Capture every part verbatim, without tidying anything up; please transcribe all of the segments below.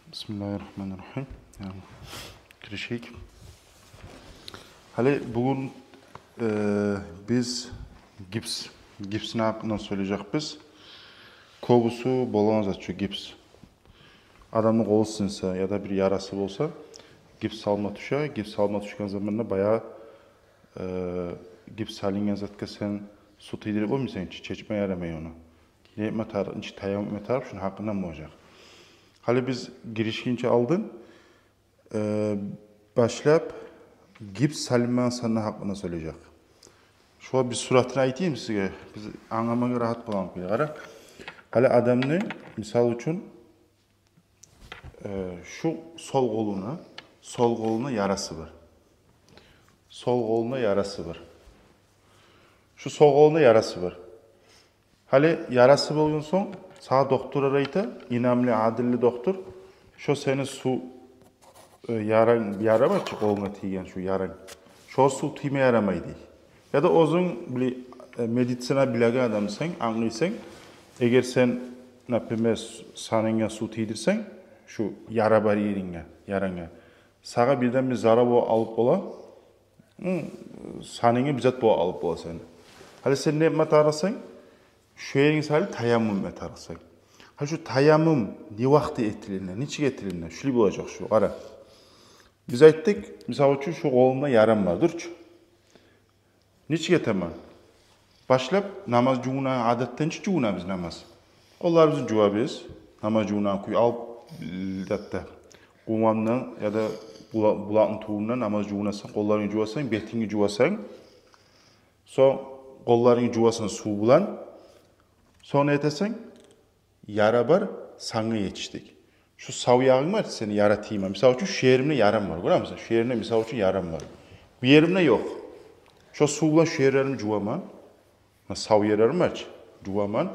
Бисмиллагьи ррагьмани ррагьим. Яни, киришейик. Гьали бугюн, э, биз гипс, гипсни гьакъындан сёйлежекбиз. Кёбюсю болагъан зат шу гипс. Адамны къолу сынса яда бир ярасы болса, гипс салма тюше. Гипс салма тюшген заманда баягъы, э, гипс салынгъан затгъа сен сув тийдирип болмайсан, чечме ярамай ону. Нечик этме тарыкъ, нечик таяммум этме тарыкъ, шуну гьакъындан болажакъ. Гьали биз гиришгинче алдын, э, башлап гипс салынмагъан санны гьакъында сёйлежек. Шугъар бир суратын айтайым сизге, биз англамагъа рагьат болагъан кюйде. Къара. Гьали адамны, мисал учун, э, шу сол къолуна, сол къолуна ярасы бар. Сол къолуна ярасы бар. Шу сол къолуна ярасы бар. Гьали ярасы болгъан сонг, сагъа доктор айта, инамлы, адилли доктор, шо сени сув, э, яранг, яра бар чы къолунга тийген шу яранг, шо сув тийме ярамай дей. Яда оьзюнг били-, э, медицина билеген адамсан, англайсан, эгер сен, например, с-, санынга сув тийдирсенг, шу яра бар еринге, ярангъа, сагъа бирден бир зарал болуп къалып бола, гьы, санынга бир зат болуп къалып бола сени. Гьали сен не этме тарыкъсан? Шу еринге саялы таяммум этме тарыкъсан. Гьали шу таяммум не вакъти этилине, нечик этилине? Шулай болажакъ шу, къара. Биз айтдыкъ, мисал учун, шу къолумда ярам бар, дюр чю. Нечик этемен? Башлап намаз жувунагъан, адатдан чы жувунабыз намаз. Къолларыбызны жувабыз, намаз жувунагъан кюй алып, гьатта къумгъандан яда була-, булакъны тюбюнден намаз жувунасан, къолларынгны жувасан, бетингни жувасан, сонг къолларынгны жувасан сув булан. Сонг не этесен? Яра бар санга етишдик. Шу сав ягъынг бар, сени яра тийме. Мисал учун, шу еримде ярам бар. Гёремисен? Шу еримде, мисал учун, ярам бар. Бу еримде ёкъ. Шу сув булан шу ерлерими жуваман. Муна сав ерлерим бар чы, жуваман.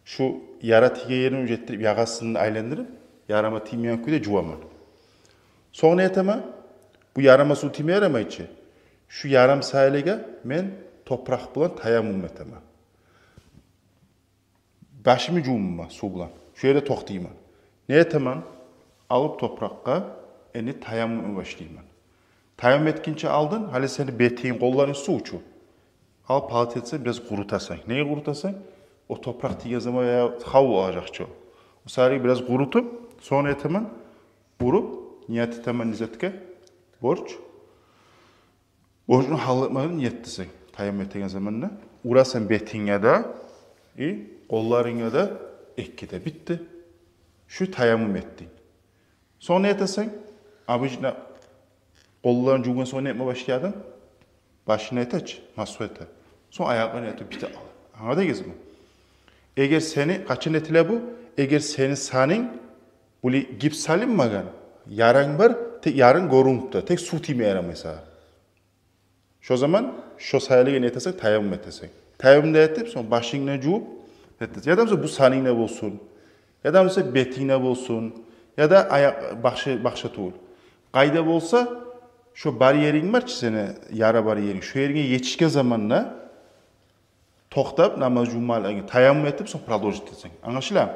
Шу яра тийген ериме жетдирип, ягъасын айландырып, ярама тиймейген кюйде жуваман. Сонг не этемен? Бу ярама сув тийме ярамай чы. Шу ярам саялыгъа мен топуракъ булан таяммум этемен. Башымны жуваман сув булан. Шу ерде токътайман. Не этемен? Алып топуракъгъа энни таяммумну башлайман. Таяммум этгинче алдын, гьали сени бетинг, къолларынг сув чу. Алып полотенце бираз къурутасан. Неге къурутасан? О топуракъ тийген заман я хав болажакъ чы. О саялы бираз къурутуп, сонг этемен, уруп, ният этемен не затгъа? Борч. Борчну гьал этмеге ният этесен. Таяммум этеген заманда урасан бетинге де, и къолларынга да, эки де. Битди. Шу таяммум этдинг. Сонг не этесен? Обычно къолларын жувгъан сонг не этме башлай адам? Башын эте чи, масгь эте. Сонг аякъларын этип бите ал. Англадыгъызмы? Эгер сени, къачан этиле бу? Эгер сени санынг, булай гипс салынмагъан, яранг бар, тек ярынг гёрюнюп тура, тек сув тийме ярамай сагъа. Шо заман шо саялыгъа не этесен? Таяммум этесен. Таяммум да этип, сонг башынгны жувуп этесен. Яда буса бу санынгда болсун, яда буса бетингде болсун, яда аякъ, башгъа, башгъа тюгюл. Къайда болса, шо бар еринг бар чы сени, яра бар еринг, шо еринге етишген заманда токътап, намаз жувмалыгъынга таяммум этип, сонг продолжить этесен. Англашыламы?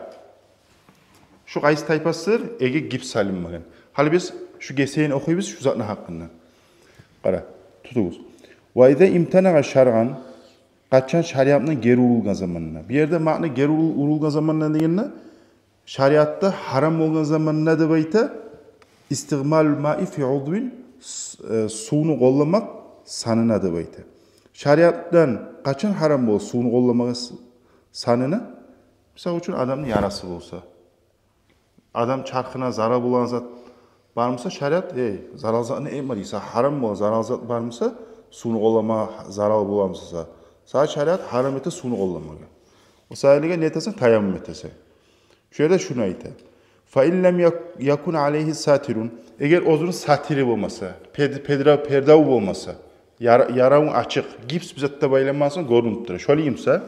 Шу къайсы тайпасыдыр? Эгер гипс салынмагъан. Гьали биз шу гесегин охуйбуз, шу затны гьакъында. Къара, тутугъуз. Ва иза имтанагъа шаръан, къачан шариатдан гери урулгъан заманда. Бу ерде маъна гери урул-, урулгъан заманда дегенде, шариатда гьарам болгъан заманда деп айта, истигъмалул маи фи удвин, с-, э, сувну къолламакъ санына деп айта. Шариатдан къачан гьарам бола сувну къолламагъа с-, санына? Мисал учун, адамны ярасы болса, адам чархына зарал болагъан зат бар буса, шариат, эй, зарал затны этме дей, сагъа гьарам бола, зарал зат бар буса, сувну къолламагъа зарал бола буса, сагъа шариат гьарам эте сувну къолламагъа. О саялыгъа не этесен? Таяммум этесен. Шу ерде шуну айта. Фа ин лам як-, якун алайгьи сатирун. Эгер оьзюню сатири болмаса, пед-, педра-, пердаву болмаса, яра-, яравунг ачыкъ, гипс бир зат да байланмагъан сонг гёрюнюп тура. Шолай буса,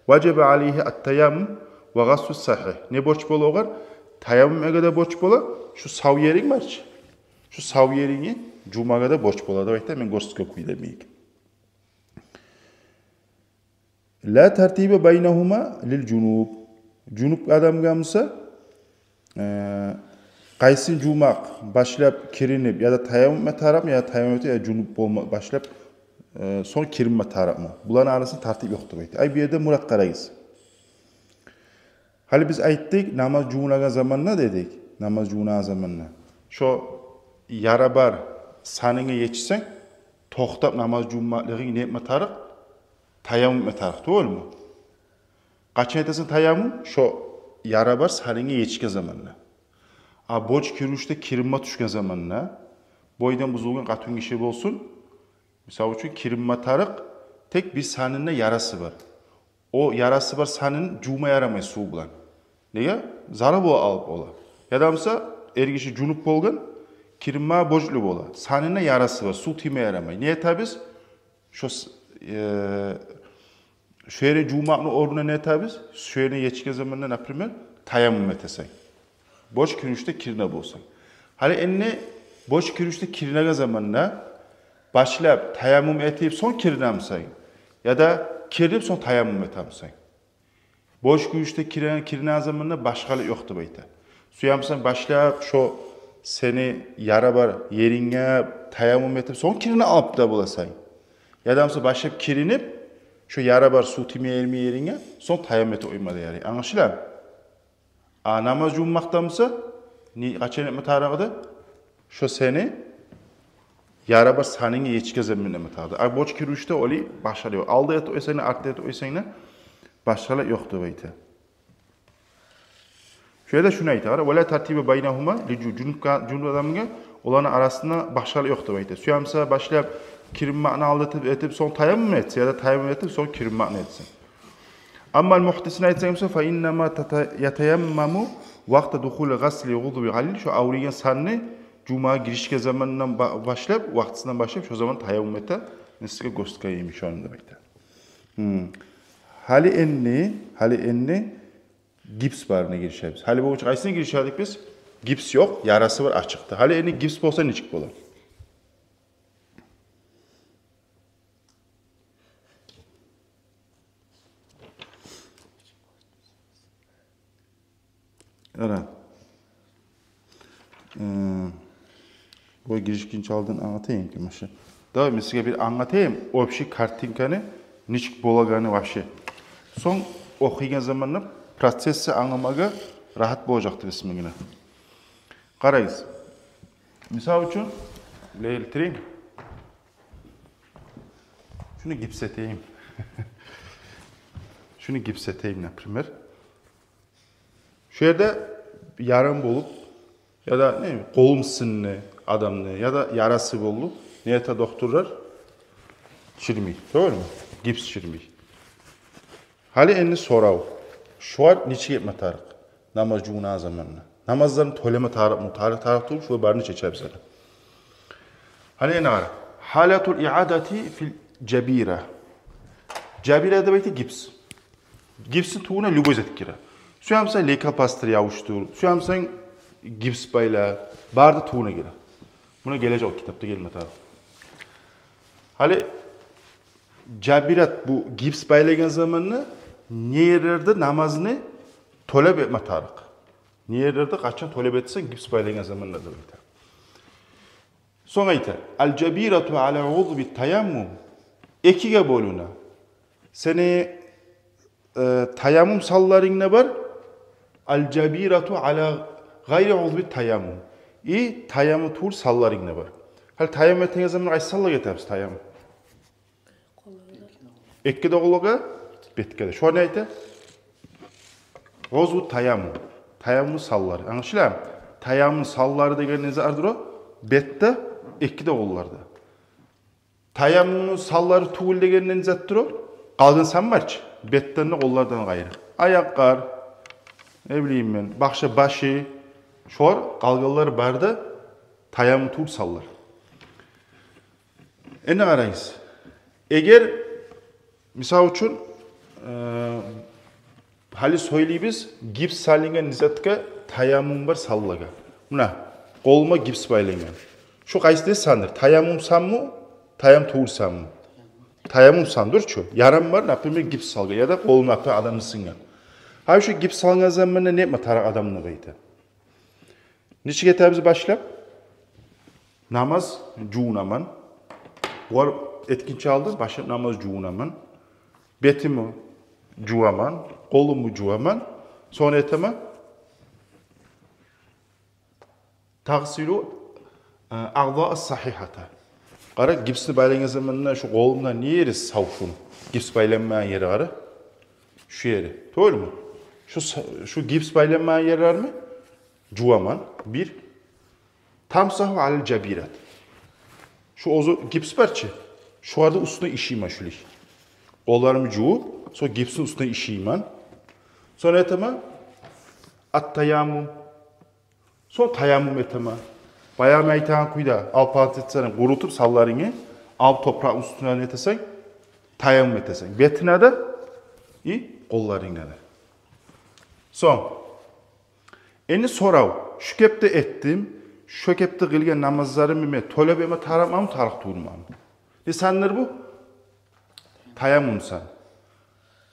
важаба алайгьи ат-таяммум ва гъаслу сагьигь. Не борч бола огъар? Таяммум этмеге де борч бола, шу сав еринг бар чы, шу сав ерингни жувмагъа да борч бола деп айта, мен гёрсетген кюйде йимик. Ла тартиба байнагьума лил жунуб. Жунуб адамгъа буса, э, Къайсын жувмакъ башлап киринип, яда таяммум этме тарыкъмы, яда таяммум этип, яда жунуп болма башлап, э, сонг киринме тарыкъмы? Буланы арасында тартип ёкъ деп айта. Ай, бу ерде мурат къарайгъыз. Гьали биз айтдыкъ, намаз жувунагъан заманда дедик, намаз жувунагъан заманда. Шо яра бар санынга етишсенг, токътап намаз жувунмакълыгъынг не этме тарыкъ? Таяммум этме тарыкъ, тюгюлмю? Къачан этесен таяммум? Шо яра бар санынга етишген заманда. А борч киринишде киринме тюшген заманда, бойдан бузулгъан къатынгиши болсун, мисал учун, киринме тарыкъ, тек бир санында ярасы бар. О ярасы бар санын жувма ярамай сув булан. Неге? Зарал бола алып ола. Яда буса эргиши жунуп болгъан, киринме борчлу бола. Санында ярасы бар, сув тийме ярамай. Не этебиз? Шо с-, э, шо ерин жувмакъны орнуна не этебиз? Шо ерине етишген заманда, например, таяммум этесен. Борч киринишде кирине болсанг. Гьали энни борч киринишде киринеген заманда башлап таяммум этип, сонг киринемисен? Яда киринип, сонг таяммум этемисен? Борч киринишде кирине-, киринеген заманда башгъалыкъ ёкъ деп айта. Сюемисен башлап шо сени яра бар еринге таяммум этип, сонг кирине алып да боласан. Яда буса башлап киринип, шо яра бар сув тийме ерми еринге, сонг таяммум этип къойма да ярай. Англашыламы? А намаз жувунмакъда буса, не, къачан этме тарыкъ эди? Шо сени яра бар санынга етишген заманда этме тарыкъ эди. А борч киринишде олай башгъалыкъ ёкъ. Алда этип къойсанг да, артда этип къойсанг да, башгъалыкъ ёкъ деп айта. Шо ерде шуну айта, къара: «Ва ла тартиба байнагьума ли жу-», жунуп ка-, жунуп адамгъа оланы арасында башгъалыкъ ёкъ деп айта. Сюемисе башлап киринмакъны алда этип, этип, сонг таяммум этсе, яда таяммум этип, сонг киринмакъны этсе. Амма ал-мухдисин айтсанг буса, фа иннама тата-, ятаяммаму вакъта духули гъасли гъудуби гъалил, шо авруйгъан санны жувма гиришген замандан ба-, башлап, вакътисинден башлап, шо заман таяммум эте, несиге, гёзге йимик, шону деп айта. Гьм. Гьали энни, гьали энни гипс барына гиришебиз. Гьали болгъунча къайсына гиришедик биз? Гипс ёкъ, ярасы бар, ачыкъды. Гьали энни гипс болса нечик бола? Ара. Э, бу гиришгинче алдын англатайым ки, маша. Давай, мен сизге бир англатайым общий картинканы, нечик болагъаны вообще. Сонг охуйгъан заманда процесси англамагъа рагьат болажакъ деп эсиме геле. Къарайгъыз. Мисал учун, лейлтирим. Шуну гипс этейим. Шуну гипс этейим, например. Шо ерде ярам болуп, яда, не билейим, къолум сынды адамны, яда ярасы болду. Не эте докторлар? Чирмей, тюгюлмю? Гипс чирмей. Гьали энни сорав. Шулар нечик этме тарыкъ? Намаз жувунагъан заманда. Намазларын тёлеме тарыкъмы, тарыкъ, тарыкъ тюгюл, шулар барын чечебиз гьали. Гьали энни къара. Гьалатул иадати фил жабира. Жабира деп айта гипс. Гипсни тюбюне любой зат гире. Сюемисен лейкопластырь ябушдур, сюемисен гипс байла, бары да тюбюне гире. Муна гележек о китапда гелме тарыкъ. Гьали жабират, бу гипс байлагъан заманда не ерлерде намазны тёлеп этме тарыкъ? Не ерлерде, къачан тёлеп этсенг гипс байлагъан заманда деп айта. Сонг айта: «Ал-жабирату ала узви таяммум». Экиге бёлюне. Сени, э, таяммум санларынг да бар. «Ал-жабирату ала гъайри узви таяммум». И таяммум тюгюл санларынг да бар. Гьали таяммум этеген заманда къайсы санлагъа этебиз таяммум? Эки де къолгъа, бетге де. Шо не айта? Узв таяммум. Таяммум санлары. Англашыламы? Таяммум санлары деген не затдыр о? Бетде, эки де къолларда. Таяммумну санлары тюгюл деген не затдыр о? Къалгъан сан бар чы, бетден де, къоллардан къайры. Аякълар, не билейим мен, башгъа, башы, шолар, къалгъанлар бары да таяммум тюгюл санлар. Энни къарайгъыз. Эгер, мисал учун, э, гьали сёйлейбиз гипс салынгъан затгъа, таяммум бар санлагъа. Муна, къолума гипс байлангъан. Шу къайсы сандыр? Таяммум санмы, таяммум тюгюл санмы? Таяммум сандыр чы. Ярам бар, например, гипс салгъан, яда къолуна, например, адамны сынгъан. Гьа, шу гипс салгъан заманда не этме тарыкъ адамны, къайта? Нечик этебиз башлап? Намаз жувунаман. Булар этгинче алдын башлап намаз жувунаман. Бетимни жуваман, къолумну жуваман. Сонг этемен. Тагъсилу, э, агъза ас-сагьигьата. Къара, гипсни байлайгъан заманда шу къолумда не ери сав шуну? Гипс байланмагъан ери, къара. Шу ери. Тюгюлмю? Шу са-, шу гипс байланмагъан ерлерни жуваман. Бир. Тамсагьу алал жабират. Шу оьзю гипс бар чы. Шуланы уьстюне ишиймен шулай. Къолларымны жувуп, сонг гипсни уьстюне ишиймен. Сонг этемен ат-таяммум. Сонг таяммум этемен. Баягъы мен айтагъан кюйде, алып палат этсенг, къурутуп санларынгны, алып топуракъны уьстюне этесен, таяммум этесен. Бетинге де, и къолларынга да. Сонг, энни сорав, шу кепде этдим, шу кепде къылгъан намазларымны мен тёлеп этме тарыкъманмы, тарыкъ тюгюлмюмен? Не сандыр бу? Таяммум сан.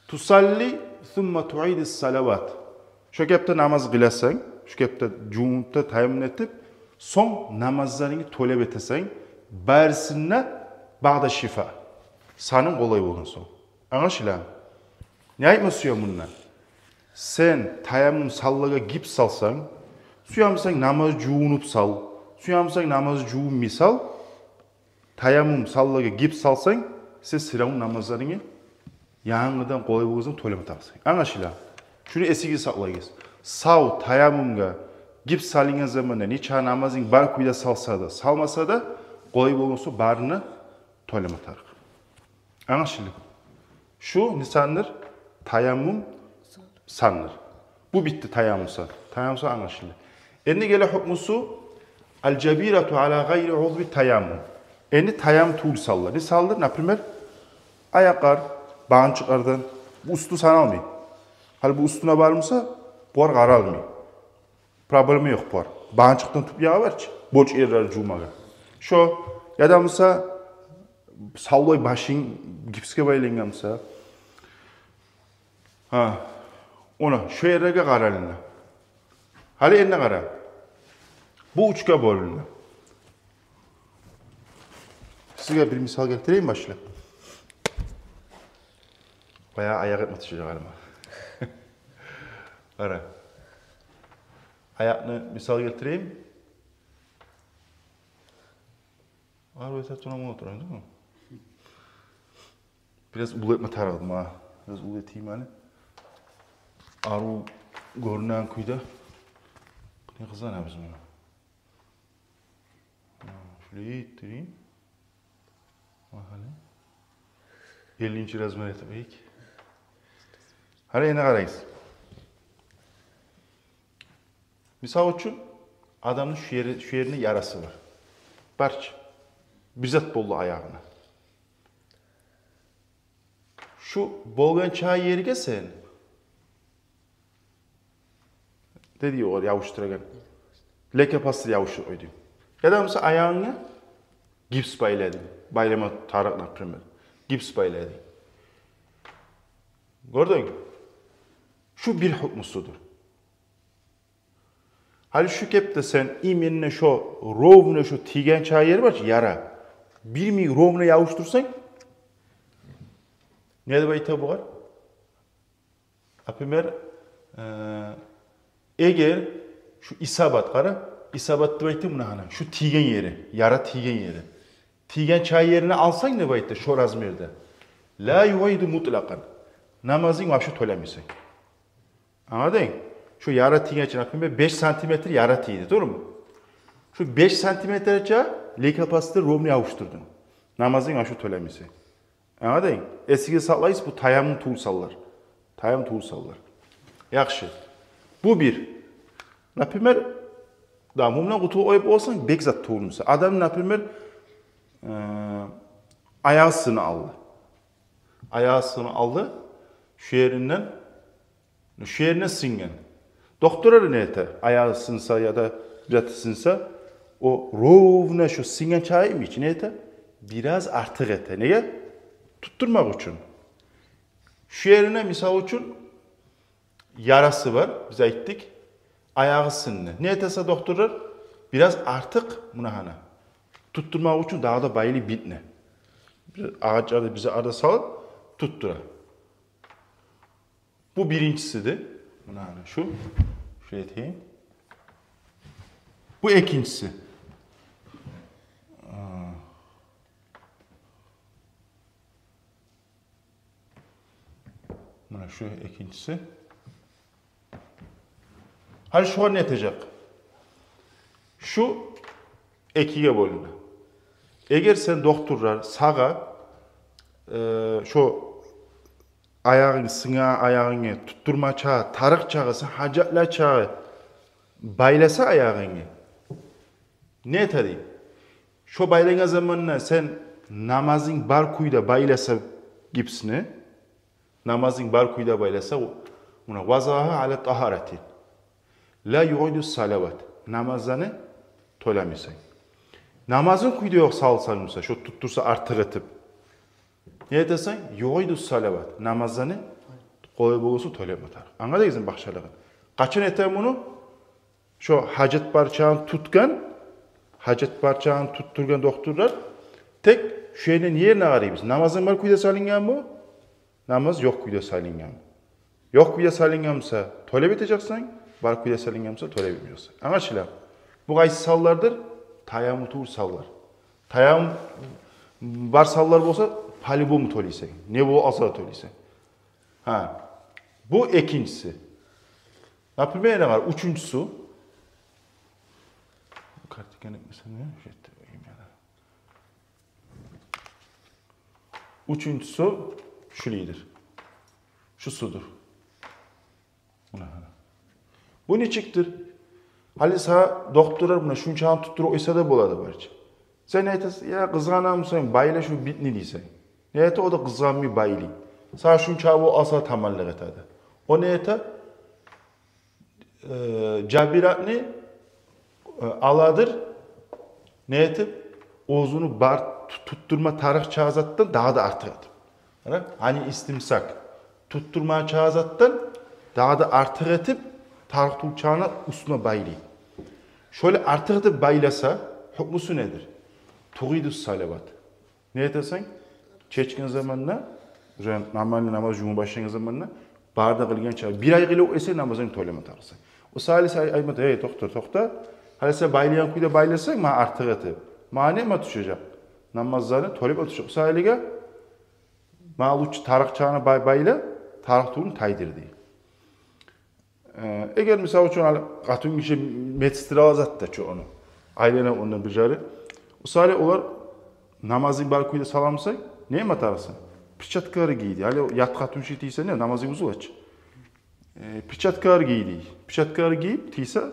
Тусалли сумма туидус салават. Шу кепде намаз къыласан, шу кепде жувунуп да, таяммум этип, сонг намазларынгны тёлеп этесен, барысын да баъда шифа. Санынг къолай болгъан сонг. Англашыламы? Не айтма сюемен мунда? Сен таяммум санлагъа гипс салсанг, сюемисенг намаз жувунуп сал, сюемисенг намаз жувунмай сал, таяммум санлагъа гипс салсанг, сен сыравну намазларынгны янгыдан къолай болгъан сонг тёлеме тарыкъсан. Англашыла. Шуну эсигизде сакълагъыз. Сав таяммумгъа гипс салынгъан заманда, нечакъы намазынг бар кюйде салса да, салмаса да, къолай болгъан сонг барын да тёлеме тарыкъ. Англашылды. Шу не сандыр? Таяммум сандыр. Бу битди, таяммум сан. Таяммум сан англашылды. Энни геле гьукмусу: аль-жабирату аля гъайри узви таяммум. Энни таяммум тюгюл санлар. Не сандыр? Например, аякълар, багъанчыкълардан, бу уьстю саналмай. Гьали бу уьстюне бармаса, булар къаралмай. Проблема ёкъ булар. Багъанчыкъдан тюп ягъы бар чы, борч ерлер жувмагъа. Шо, яда буса савлай башынг гипсге байлангъан буса. Гьа. Она, шо ерлеге къаралына. Гьали энни къара. Бу уьчге бёлюне. Сизге бир мисал гелтирейим башлап. Баягъы аякъ этме тюшежек гьалиме. Къара. Аякъны мисал гелтирейим. Арив этип турам, олтурам, дагъы. Бираз уллу этме тарыкъ эди магъа. Бираз уллу этейим гьали. Арив гёрюнеген кюйде. Не къызгъанабыз муну. Гьа, шулай этдирейим. Магьали. Эллинчи размер этип къояйыкъ. Гьали энни къарайыкъ. Мисал учун, адамны шу ери, шу ерине ярасы бар. Бар чы. Бир зат болду аягъына. Шу болгъан чакъы ерге сен, не дей огъар, ябушдурагъан, лейкопластырь ябушдуруп къойдунг. Яда буса аягъынга гипс байладынг. Байлама тарыкъ, например. Гипс байладынг. Гёрдюнгмю? Шу бир гьукмусудур. Гьали шу кепде сен именно шо, ровно шо тийген чакъы ер бар чы, яра. Бир йимик ровно ябушдурсанг, не деп айта бугъар? Например, э, эгер шу исабат, къара, исабат деп айта муна гьана, шу тийген ери, яра тийген ери. Тийген чакъы ерине алсанг деп айта, шо размерде. Ла югъаййиду мутлакъан. Намазынг вообще тёлемейсен. Англадынг? Шу яра тийген чакъы, например, беш сантиметр яра тийди, тюгюлмю? Шу беш сантиметр чакъы лейкопластырь ровно ябушдурдунг. Намазынг вообще тёлемейсен. Англадынг? Эсигизде сакълайсыз, бу таяммум тюгюл санлар. Таяммум тюгюл санлар. Яхшы. Бу бир. Например, да, мундан къутулуп къоюп болсанг, бек зат тюгюл буса. Адам, например, э, аягъы сынып къалды. Аягъы сынып къалды. Шу еринден, шу еринден сынгъан. Докторлар не эте? Аягъы сынса яда бир заты сынса, о ровно шу сынгъан чакъы йимик, не эте? Бираз артыкъ эте. Неге? Тутдурмакъ учун. Шу ерине, мисал учун, ярасы бар, биз айтдыкъ. Аягъы сынды. Не этесе докторлар? Бираз артыкъ, муна гьана, тутдурмакъ учун дагъы да байлай битни. Бир агъачланы бир арада салып тутдура. Бу биринчиси де. Муна гьана шу. Шулай этейим. Бу экинчиси. А. Муна шу экинчиси. Гьали шугъар не этежек? Шу экиге бёлюне. Эгер сен, докторлар сагъа, э, шо аягъынг, сынгагъан аягъынгны тутдурма чакъы, тарыкъ чакъы, сен гьажатлы чакъы байласа аягъынгны, не эте дей? Шо байлайгъан заманда сен намазынг бар кюйде байласа гипсни, намазынг бар кюйде байласа, муна, вазагьа ала тагьаратин ла югъиду салават. Намазланы тёлемейсен. Намазынг кюйде ёкъ салсанг буса, шо тутдурса артыкъ этип, не этесен? Югъиду салават. Намазланы къолай болса тёлеме тарыкъ. Англадыгъызмы башгъалыгъын? Къачан эте муну? Шо гьажат бар чагъын тутгъан, гьажат бар чагъын тутдургъан докторлар, тек шо ерден ерине къарайбыз. Намазынг бар кюйде салынгъанмы? Намаз ёкъ кюйде салынгъанмы? Ёкъ кюйде салынгъан буса, тёлеп этежексен, бар кюйде салынгъан буса, тёлеп этмежексен. Англашыла. Бу къайсы санлардыр? Таяммум тюгюл санлар. Таяммум бар санлар болса, по-любому тёлейсен. Не болуп алса да тёлейсен. Гьа. Бу экинчиси. Например, не бар? Уьчюнчюсю. Картинканы этмесем, не? Шо ерде къояйым яда. Уьчюнчюсю шулайдыр. Шусудур. Муна гьана. Бу нечикдир? Гьали сагъа докторлар муна шунчаны тутдуруп къойса да бола да барча. Сен айтасан, я къызгъанамысан, байла шу битни дейсен. Не эте, о да къызгъанмай байлай. Сагъа шунча болуп алса таманлыкъ этеди. О не эте? Э, жабиратны, э, аладыр, не этип, оьзюню бар ту-, тутдурма тарыкъ чакъы затдан дагъы да артыкъ этип. Къара, гьани истимсак. Тутдурма чакъы затдан дагъы да артыкъ этип, тарыкъ тюгюл чагъына уьстюне байлай. Шолай артыкъ этип байласа, гьукмусу недир? Тугъиду салават. Не этесен? Чечген заманда, уже нормальный намаз жувма башлагъан заманда, бары да къылгъан чакъы, бир ай къылып эсе намазынг тёлеме тарыкъсан. О саялы сен ай-, айтма, эй, токъта, токъта. Гьали сен байлайгъан кюйде байласанг, магъа артыкъ этип, магъа неме тюшежек? Намазланы тёлеп тюшежек. О саялыгъа магъа лучше тарыкъ чагъына бай-, байла, тарыкъ тюгюлню тайдыр дей. Э, эгер, мисал учун, гьали къатынгиши медсестра зат да чы ону. Айлана ондан бир жары. О саялы олар намазынг бар кюйде саламысан, неме тарыкъсан? Перчаткалар гий дей. Гьали ят къатынгиши тийсе, не, намазынг бузула чы. Э, перчаткалар гий дей. Перчаткалар гийип тийсе,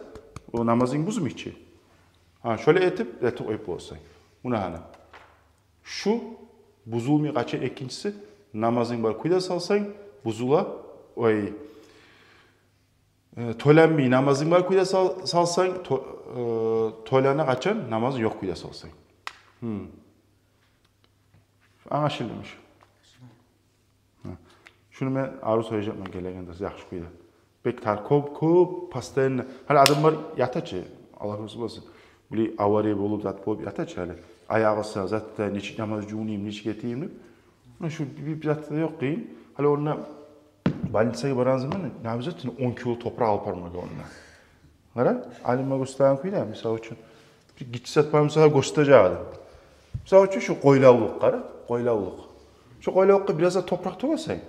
о намазынг бузулмай чы. Гьа, шолай этип, этип къоюп боласан. Муна гьана. Шу бузулмай къачан экинчиси, намазынг бар кюйде салсанг, бузула, ой, э, тёленмей намазынг бар кюйде сал-, салсанг, тё-, э, тёлене къачан намазынг ёкъ кюйде салсанг. Гьм. Англашылдымы шу? Гьа. Шуну мен арив сёйлежекмен гелеген дарс, яхшы кюйде. Бек тар, кёп, кёп, постоянно. Гьали адамлар ята чы, Аллагь рази болсун. Булай авария болуп, зат болуп ята чы гьали. Аягъы сына, зат да, нечик намаз жувунайым, нечик этейим деп. Муна шу бир, бир зат да ёкъ къыйын. Гьали онда больницагъа барагъан заман не обязательно он кило топуракъ алып бармагъа онда. Къара, алимлер гёрсетеген кюйде, мисал учун, бир гиччи зат бар, мисал, гёрсетежек адам. Мисал учун, шу къойлавлукъ, къара, къойлавлукъ. Шу къойлавлукъгъа бираз да топуракъ тёгесен.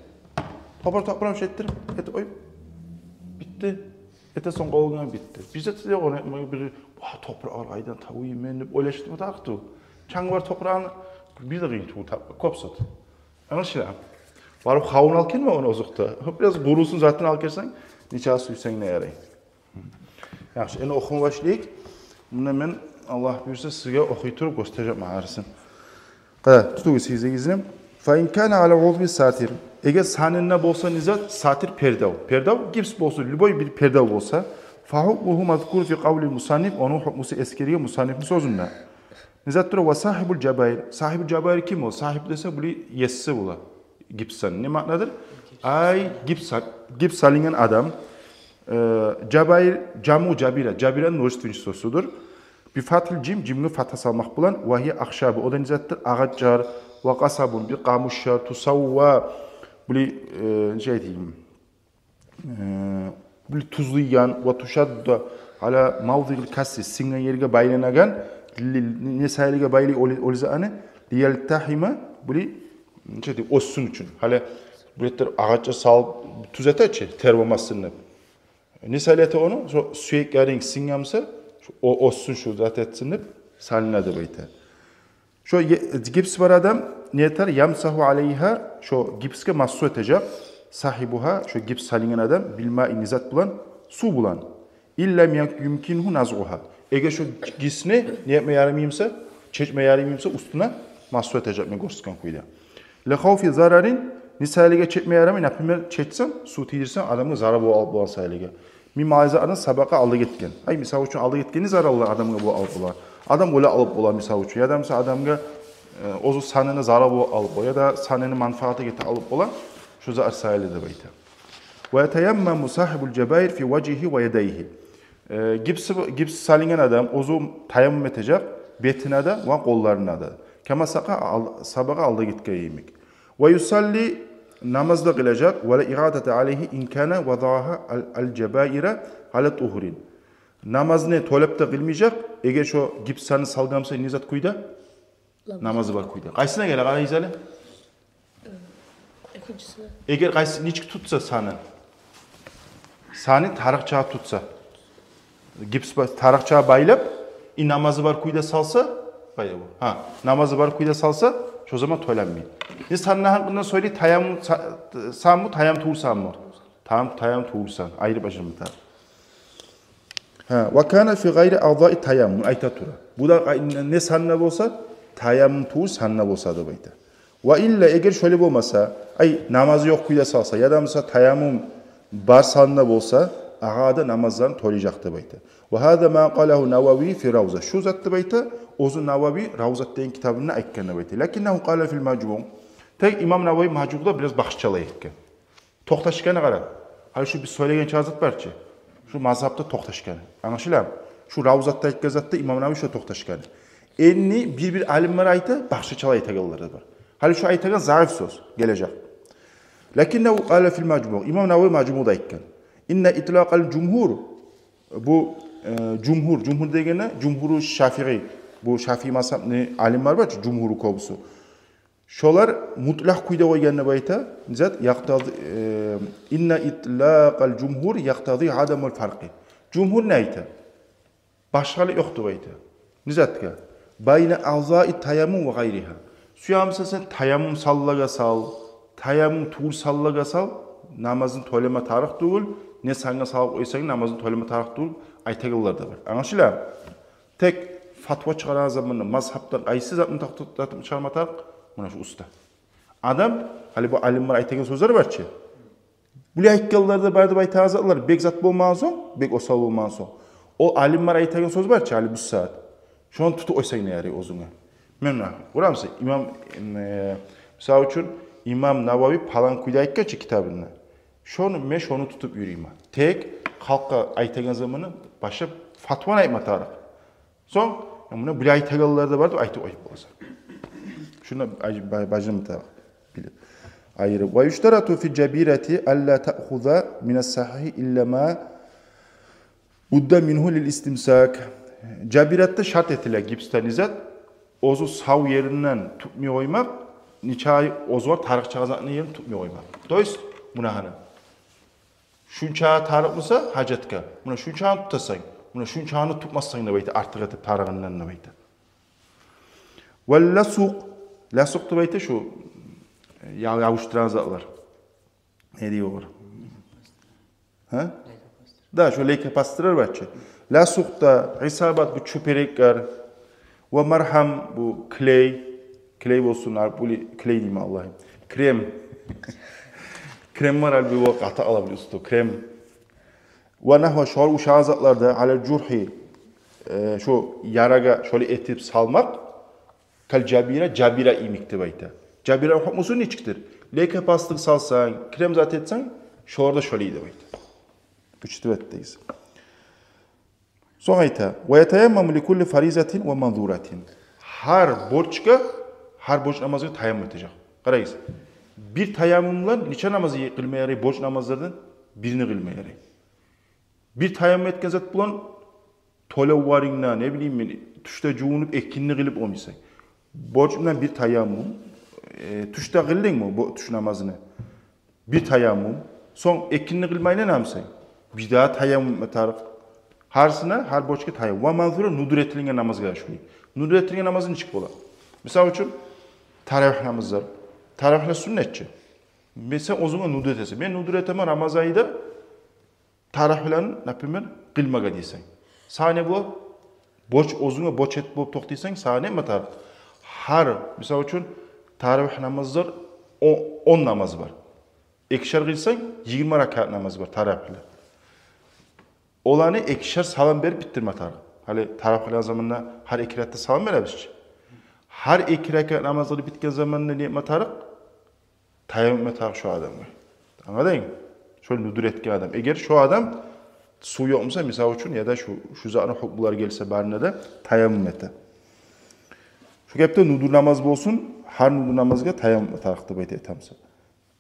Топуракъ, топуракъ шу этдирип, этип къоюп, битди. Этесен къолунга, битди. Бир зат да ёкъ ону этмеге, бир, «Ва, топуракъ бар, къайдан табайым мен?» деп ойлашып турма тарыкъ тюгюл. Чангы бар топуракъны бир де къыйын тюгюл тапма, кёп зат. Англашыла. Барып хавун алып гелме ону озокъда. Бираз къурусун, затын алып гелсенг, нечакъы сюйсенг де ярай. Яхшы, энни охума башлайыкъ. Мунда мен, Аллагь буюрса, сизге охуй туруп гёрсетежекмен гьарисын. Къара, тутугъуз сизигизни. Фа ин кана ала удви сатир. Эгер санында болса не зат, сатир, пердав. Пердав, гипс болсун, любой бир пердав болса. Фа гьукмугьу мазкур фи къавли мусанниф, ону гьукмусу эсгерилген мусаннифни сёзюнде. Не зат тура? Ва сагьибул жабаир. Сагьибул жабаир ким ол? Сагьиб десе, булай еси бола. Гипсни. Не маънадыр? Ай, гипс, гипс салынгъан адам. Э, жабаир, жаму жабира. Жабира множественный числосудур. Би фатхил жим, жимге фатха салмакъ булан. Ва гьия ахшабу, о да не затдыр? Агъачлар. Ва къасабун, бир къамушлар. Тусавва, були, э, нече айтайым, э, були тузлайгъан. Ва тушадду ала мавдиил касри, сынгъан ерге байланагъан. Ли-, не саялыгъа байлай ол, ол затны? Лиялтагьима, були, нече айтайым, оьссюн учун. Гьали булеттер агъачлар салып тюзете чи, тер болмасын деп. Не саялы эте ону? Шо сюеклеринг сынгъан буса, шо о-, оьссюн, шо зат этсин деп салына деп айта. Шо е-, гипс бар адам не этер? Ямсагьу алайгьа, шо гипсге масгьу этежек. Сагьибугьа, шо гипс салынгъан адам, билмаи, не зат булан? Сув булан. Ин лам юмкингьу назъугьа. Эгер шо гипсни не этме ярамай буса, чечме ярамай буса, уьстюне масгьу этежек, мен гёрсетген кюйде. Ли хавфи зарарин, не саялыгъа чечме ярамай, например, чечсем, сув тийдирсем, адамгъа зарал болуп, алып болагъан саялыгъа. Мимма, о затдан, сабакъа, алда гетген. Ай, мисал учун, алда гетген не зараллар адамгъа болуп, алып бола? Адам оьле алып бола, мисал учун. Яда, мисал, адамгъа, э, оьзю санына зарал болуп, алып бола, яда санына манфааты гетип, алып бола. Шо зат саялы деп айта. Ва ятаяммаму сагьибул жабаир фи важгьигьи ва ядайгьи. Э, гипс, гипс салынгъан адам оьзю таяммум этежек, бетине де ва къолларына да. Кама сакъа ал-, сабакъа, алда гетген йимик. Ва юсалли, намаз да къылажакъ, ва ла ирадата алайгьи ин кана вадагьа ал-, ал-жабаира ала тугьрин. Намазны тёлеп де къылмажакъ, эгер шо гипсни салгъан буса, не зат кюйде? Намазы бар кюйде. Къайсына геле, къарайгъыз гьали? Экинчисине. Эгер къайсы, нечик тутса санын? Санын тарыкъча тутса. Гипс ба-, тарыкъча байлап, и намазы бар кюйде салса, баягъы. Гьа, намазы бар кюйде салса, шо заман тёленмей. Не санны гьакъындан сёйлей, таяммум са-, санмы, таяммум тюгюл санмы? Таяммум, таяммум тюгюл сан. Айрып ажырмата. Гьа, ва кана фи гъайри аъзаи таяммум, айта тура. Бу да къай-, не санда болса, таяммум тюгюл санда болса деп айта. Ва илла, эгер шолай болмаса, ай, намазы ёкъ кюйде салса, яда буса таяммум бар санда болса, агъа да намазларын тёлежек деп айта. Ва гьаза ма къалагьу Навави фи Равза. Шу зат деп айта, оьзю Навави Равзат деген китабында айтгъан деп айта. Лакиннагьу къала фил Мажмуъ. Тек имам Навави Мажмуъда бираз башгъачалай айтгъан. Токъташгъаны къара. Гьали шу биз сёйлеген чакъы зат бар чы. Шу мазгьабда токъташгъаны. Англашыламы? Шу Равзатда айтгъан затда имам Навави шу токъташгъаны. Энни бир-бир алимлер айта, башгъачалай айтагъанлар да бар. Гьали шу айтагъан заиф сёз гележек. Лакиннагьу къала фил Мажмуъ. Имам Навави Мажмуъда айтгъан. Инна итлакъал жумгьур. Бу, э, жумгьур, жумгьур дегени жумгьуру шафигъи. Бу шафигъи мазгьабны алимлер бар чы, жумгьуру кёбюсю. Шолар мутлакъ кюйде къойгъан деп айта. Зат якътази, э, инна итлакъал жумгьур якътази адамал фаркъи. Жумгьур не айта? Башгъалыкъ ёкъ деп айта. Не затгъа? Байна аъзаи таяммум ва гъайригьа. Сюе бусанг сен таяммум санлагъа сал, таяммум тюгюл санлагъа сал, намазны тёлеме тарыкъ тюгюл, не сангъа салып къойсанг, намазны тёлеме тарыкъ тюгюл, айтагъанлар да бар. Англашыламы? Тек фатва чыгъарагъан заманда мазгьабдан къайсы затны токътатып чыгъарма тарыкъ? Муна шу уста. Адам, гьали бу алимлер айтагъан сёзлер бар чы. Булай айтгъанлар да бар деп айтагъан затлар, бек зат болмагъан сонг, бек осал болмагъан сонг. О алимлер айтагъан сёз бар чы, гьали бу сагьат. Шону тутуп къойсанг не ярай оьзюнге? Мен муна, гёремисиз, имам, э, мисал учун, имам Навави палан кюйде айтгъан чы китабында. Шону, мен шону тутуп юрюймен. Тек халкъгъа айтагъан заманда башгъа фатваны айтма тарыкъ. Сонг, муна булай айтагъанлар да бар деп айтып къоюп боласан. Шуну ай-, ба-, бажым да билип. Айры. Ва юштарату фи жабирати алла таъхуза мина сагьигьи илла ма будда мингьу лил истимсак. Жабиратда шарт этиле, гипсде не зат, оьзю сав еринден тутмай къоймакъ, нечакъы оьзю бар тарыкъ чакъы затны ерин тутмай къоймакъ. То есть, муна гьана. Шунча тарыкъ буса гьажатгъа, муна шунчаны тутасан, муна шунчаны тутмассан деп айта, артыкъ этип тарыгъындан деп айта. Вал ласукъ, ласукъ деп айта шу, я-, ябушдурагъан затлар. Не дей огъар? Гьа? Да, шу лейкопластырь бар чы. Ласукъ да, исабат, бу чёпереклер, ва маргьам, бу клей, клей болсун, а, бу ли-, клей деймен, Аллагь. Крем. Крем бар, гьали бу къатты ала бу уьстю, крем. Ва нагьва, шолар ушагъан затлар да, ала жургьи, э, шо ярагъа шолай этип салмакъ, кал жабира, жабира йимик деп айта. Жабира гьукмусу нечикдир? Лейкопластырь салсанг, крем зат этсенг, шолар да шолай деп айта. Учитывать этигиз. Сонг айта: «Ва ятаяммаму ли кулли фаризатин ва манзуратин». Гьар борчгъа, гьар борч намазгъа таяммум этежек. Къарагъыз. Бир таяммум булан нече намаз къылма ярай, борч намазлардан бирини къылма ярай. Бир таяммум этген зат булан тёлев барынгда, не билейим мен, тюшде жувунуп, экинни къылып болмайсан. Борч булан бир таяммум, э, тюшде къылдынгмы бу тюш намазны? Бир таяммум. Сонг экинни къылмайлан амса, бир дагъы таяммум этме тарыкъ. Гьарисине, гьар борчгъа таяммум. Ва манзура, нузур этилинген намазгъа да шулай. Нузур этилинген намаз нечик бола? Мисал учун, таравигь намазлар. Таравигьлер суннат чы. Мен, сен оьзюнге нузур этесен. Мен нузур этемен Рамазан айда таравигьлени, например, къылмагъа дейсен. Сагъа не бола? Борч, оьзюнге борч этип болуп токътайсан, сагъа не этме тарыкъ? Гьар, мисал учун, таравигь намазлар о-, он намаз бар. Экишер къылсанг, йигирма ракаат намаз бар таравигьлер. Оланы экишер салам берип битдирме тарыкъ. Гьали таравигь къылгъан заманда гьар эки ракаатда салам беребиз чи. Гьар эки ракаат намаз къылып битген заманда не этме тарыкъ? Таяммум этме тарыкъ шо адамгъа. Англадынгмы? Шо нузур этген адам. Эгер шо адам сув ёкъ буса, мисал учун, яда шу, шу затны гьукмулары гелсе, барына да таяммум эте. Шо кепде нузур намаз болсун, гьар нузур намазгъа таяммум этме тарыкъ деп айта, этемсе.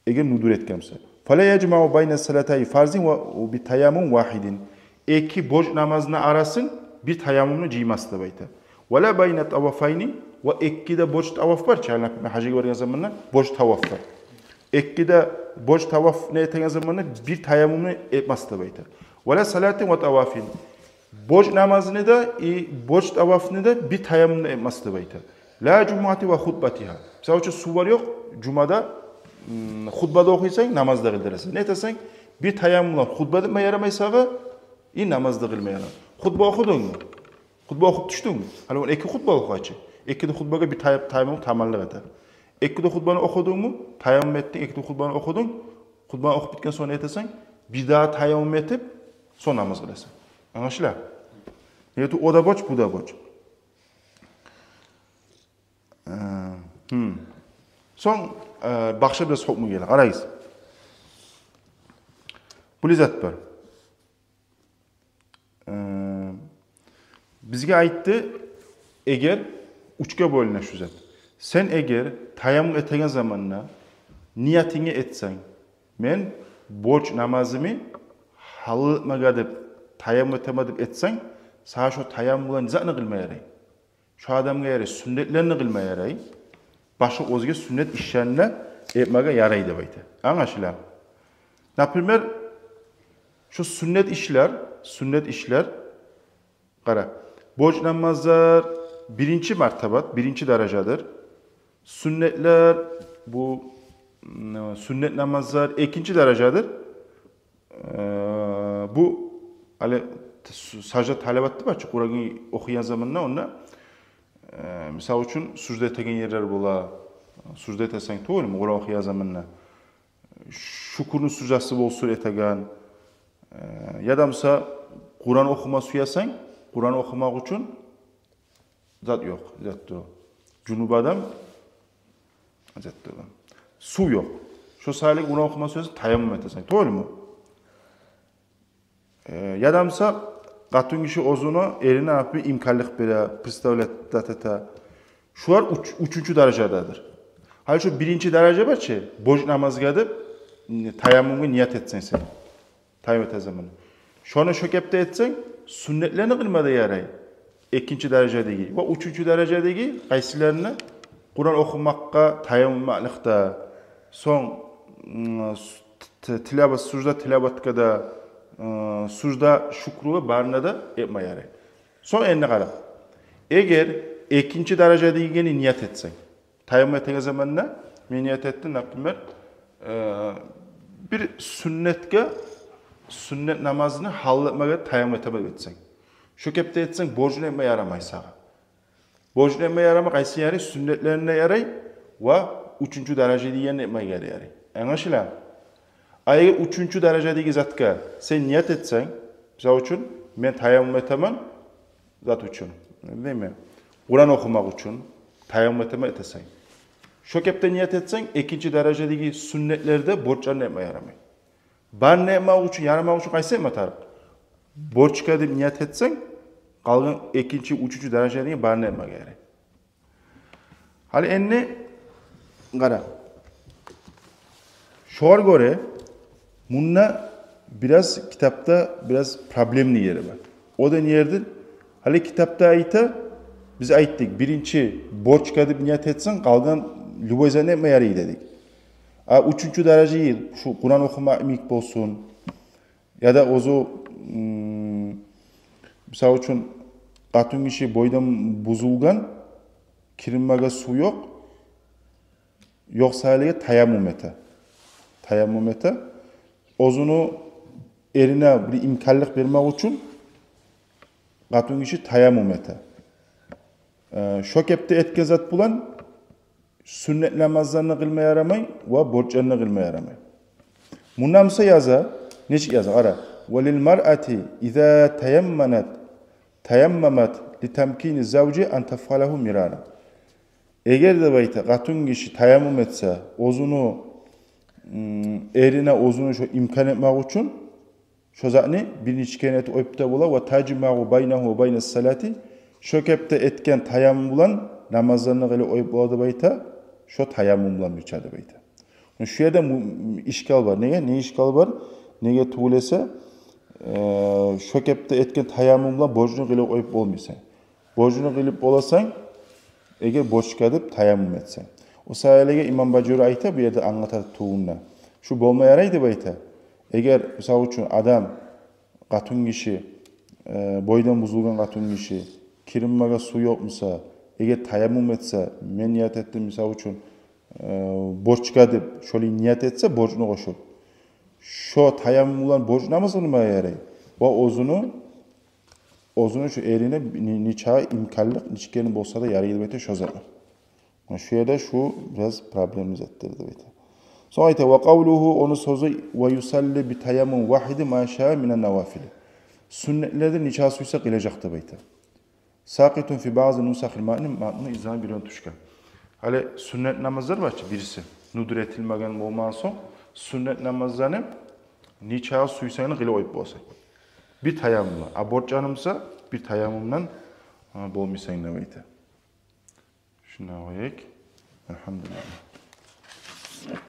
Эгер нузур этгенсе. Фала яжмаъу байна салатай фарзин ва, ва би таяммум вагьидин. Эки борч намазны арасын бир таяммумну жыймас деп айта. Вала байна тавафайни, ва эки де борч таваф бар чы, гьали, например, гьажгъа баргъан заманда борч таваф бар. Эки де борч таваф не этеген заманда бир таяммумну этмес деп айта. Вала салатин ва тавафин. Борч намазны да, и борч тавафны да бир таяммумну этмес деп айта. Ла жумуати ва хутбатигьа. Мисал учун, сув бар ёкъ, жумада, м, хутба да охуйсан, намаз да къылдырасан. Не этесен? Бир таяммум булан хутба да этме ярамай сагъа, и намаз да къылма ярамай. Хутба охудунгму? Хутба охуп тюшдюнгмю? Гьали ону эки хутба охуй чы. Эки де хутбагъа бир тай-, таяммум таманлыкъ эте. Эки де хутбаны охудунгму? Таяммум этдинг, эки де хутбаны охудунг. Хутбаны охуп битген сонг не этесен? Бир дагъы таяммум этип, сонг намаз къыласан. Англашыла? Неге тюгюл, о да борч, бу да борч. Э, гьм. Сонг, э, башгъа бираз гьукму геле. Къарагъыз. Булай зат бар. Э, бизге айтды, эгер, уьчге бёлюне шу зат. Сен эгер таяммум этеген заманда ниятынгны этсенг, мен борч намазымны гьалал этмеге деп таяммум этемен деп этсенг, сагъа шо таяммум булан затны къылма ярай. Шо адамгъа ярай сюннетлени къылма ярай, башгъа оьзге сюннет ишлени де этмеге ярай деп айта. Англашыла? Например, шо сюннет ишлер, сюннет ишлер, къара, борч намазлар биринчи мартабат, биринчи даражадыр. Сюннетлер, бу, м, сюннет намазлар экинчи даражадыр. Э, бу, гьали, с-, сажда тилават да бар чы, Къуран охуйгъан заманда, онда, э, мисал учун, сужда этеген ерлер бола, сужда этесен тюгюлмю, Къуран охуйгъан заманда. Шюкюрню суждасы болсун этеген. Э, яда буса Къуран охума сюесен, Къуран охумакъ учун зат ёкъ, зат ёкъ. Жунуб адам, зат ёкъ. Сув ёкъ. Шо саялы Къуран охума сюесен, таяммум этесен. Тюгюлмю? Э, яда буса къатын гиши оьзюню эрине, например, имканлыкъ бере, представлять, зат эте. Шулар уьч-, уьчюнчю даражададыр. Гьали шо биринчи даража бар чы, борч намазгъа деп, м, таяммумгъа ният этсенг сен. Таяммум этеген заманда. Шону шо кепде этсенг, сюннетлени къылма да ярай. Экинчи даражадагъы. Ва уьчюнчю даражадагъы къайсыларыны? Къуран охумакъгъа таяммум этмакълыкъда, сонг, м, с-, т-, т-, тилават, сужда тилаватгъа да, м, сужда шюкюрге, барына да этме ярай. Сонг энни къара. Эгер экинчи даражадагъыны ният этсенг, таяммум этеген заманда мен ният этдим, например, э, бир сюннетге, сюннет намазны гьалал этмеге таяммум этемен этсенг. Шо кепде этсенг, борчну этме ярамай сагъа. Борчну этме ярамай, къайсы ярай? Сюннетлени де ярай, ва уьчюнчю даражадагъыны этмеге ярай. Англашыла? А эгер уьчюнчю даражадагъы затгъа сен ният этсенг, мисал учун, мен таяммум этемен, зат учун, дейми? Къуран охумакъ учун таяммум этемен этесен. Шо кепде ният этсенг, экинчи даражадагъы сюннетлерде борчланы этме ярамай. Бар ният этмек учун, ярамакъ учун къайсы этме тарыкъ? Борчгъа деп ният этсенг, къалгъан экинчи, уьчюнчю даража деген бар ният этмеге ярай. Гьали энни къара. Шогъар гёре мунда бираз китапда бираз проблемный ери бар. О да не ердир? Гьали китапда айта, биз айтдыкъ, биринчи борчгъа деп ният этсенг, къалгъан любой затны этме ярай дедик. А уьчюнчю даража йыл, шу Къуран охумакъ йимик болсун, яда оьзю, м, мисал учун, къатынгиши бойдан бузулгъан, киринмеге сув ёкъ, ёкъ саялыгъа таяммум эте. Таяммум эте. Оьзюню эрине бир имканлыкъ бермек учун къатынгиши таяммум эте. Э, шо кепде этген зат булан сюннет намазланы къылма ярамай ва борчланы къылма ярамай. Мунда буса яза, нечик яза? Къара. «Ва лил маръати иза таямманат, таяммамат ли тамкини завжи ан тафъалагьу мираран». Эгер, деп айта, къатынгиши таяммум этсе, оьзюню, м, эрине оьзюню шо имкан этмек учун, шо затны бир нече керен этип къоюп да бола, «ва тажмагъу байнагьу ва байна салати», шо кепде этген таяммум булан намазланы къылып къоюп бола деп айта, шо таяммум булан бирче деп айта. Шу ерде му-, ишкал бар. Неге? Не ишкал бар? Неге тюгюл эсе, э, шо кепде этген таяммум булан борчну къылып къоюп болмайсан. Борчну къылып боласан, эгер борчгъа деп таяммум этсенг. О саялыгъа имам Бажури айта, бу ерде англата тюгюлмю? Шу болма ярай деп айта. Эгер, мисал учун, адам, къатынгиши, э, бойдан бузулгъан къатынгиши, киринмеге сув ёкъ буса, эгер таяммум этсе, мен ният этдим, мисал учун, э, борчгъа деп, шолай ният этсе, борчну къошуп, шо таяммум булан борч намаз къылма ярай. Ва оьзюню, оьзюню шо эрине ни-, нече имканлыкъ, нече керен болса да ярай деп айта шо заман. Шу ерде шу бираз проблемный затдыр деп айта. Сонг айта, «Ва къавлугьу», ону сёзю, «ва юсалли би таяммум вагьиди ма шаа мина навафили». Сюннетлерден нече сюйсе къылажакъ деп айта. «Сакъитун фи баъзи нусахил матни», матны изагьын берген тюшге. Гьали сюннет намазлар бар чы бириси. Нудур этилмеген болмагъан сонг, сюннет намазланы нече сюйсенг къылып къоюп боласан. Бир таяммумлан. А борчланы буса, бир таяммумлан, а, болмайсан деп айта. Шунда къояйыкъ. Альгьамдулиллагь.